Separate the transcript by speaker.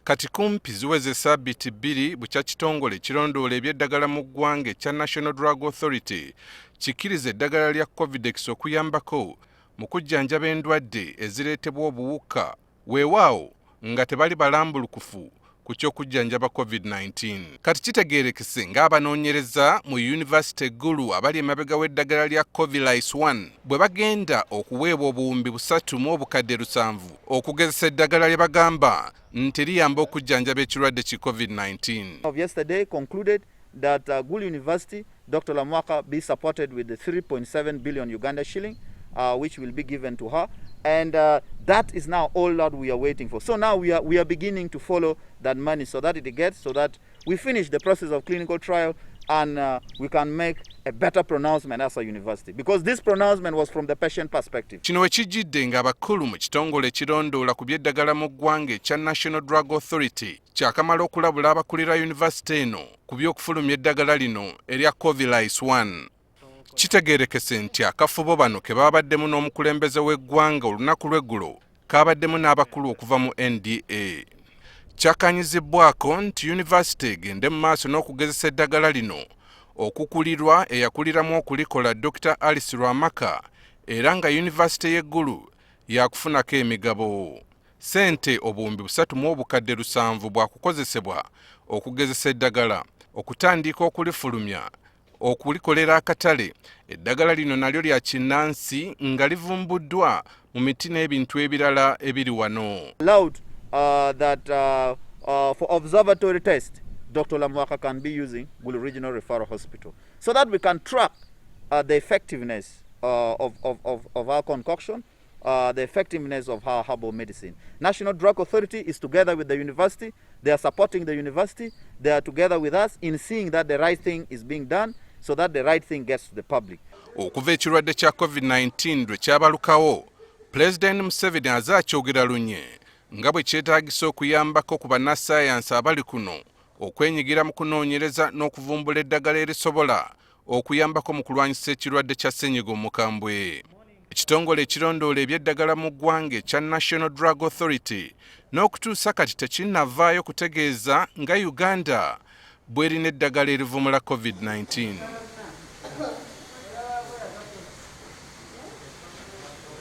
Speaker 1: Kati kumpi ziweze saabiti 2 bukya kitongole ekirondoola eby'eddagala mu ggwanga ekya National Drug Authority kikkiriza eddagala lya Covidex okuyambako mu kujjanjaba endwadde ezireetebwa obuwuka, weewaawo nga tebali balambulukufu ku ky'okujjanjaba COVID-19. Kati kitegeerekese ng'abanoonyereza mu yunivasite e Gulu abali emabega w'eddagala lya Covilis 1 bwe bagenda okuweebwa 3700 okugezesa eddagala lye bagamba nti liyamba okujjanjaba ekirwadde ki COVID-19.
Speaker 2: Of yesterday concluded that Gulu University, Dr. Lamwaka, be supported with the 3.7 billion Uganda shilling, which will be given to her. And that is now all that we are waiting for. So now we are beginning to follow that money so that it gets, so that we finish the process of clinical trial and we can make a better pronouncement as a university. Because this pronouncement was from the patient perspective.
Speaker 1: Kino we kijjidde ng'abakulu mu kitongole ekirondoola ku by'eddagala mu ggwanga ekya National Drug Authority kyakamala okulabula abakulira yunivasite eno ku by'okufulumya eddagala lino erya Covilis 1. Kitegeerekese nti akafubo bano ke babaddemu n'omukulembeze w'eggwanga olunaku lw'eggulo kabaddemu n'abakulu okuva mu NDA. Kyakanyizibwako nti yunivasite egende mu maaso n'okugezesa eddagala lino okukulirwa eyakuliramu okulikola Dr Alice Lwamaka, era nga yunivasite y'e Gulu yakufunako emigabo. Ssente 37,000 bwakukozesebwa okugezesa eddagala, okutandika okulifulumya, okulikolera akatale. Eddagala lino nalyo lya kinnansi nga livumbuddwa mu miti n'ebintu ebirala ebiri wano.
Speaker 2: Allowed that for observatory test, Dr. Lamwaka can be using Gulu Regional Referral Hospital so that we can track the effectiveness of our concoction, the effectiveness of our herbal medicine. National Drug Authority is together with the university. They are supporting the university. They are together with us in seeing that the right thing is being done so that the right thing gets to the public.
Speaker 1: Okuva ekirwadde kya COVID-19 lwe kyabalukawo, Pulezidenti Museveni aze akyogera lunye nga bwe kyetaagisa okuyambako ku bannassaayansi abali kuno okwenyigira mu kunoonyereza n'okuvumbula eddagala erisobola okuyambako mu kulwanyisa ekirwadde kya ssenyiga omukambwe. Ekitongole ekirondoola eby'eddagala mu ggwanga ekya National Drug Authority n'okutuusa kati tekinnavaayo kutegeeza nga Uganda bw'erina eddagala erivumula COVID-19.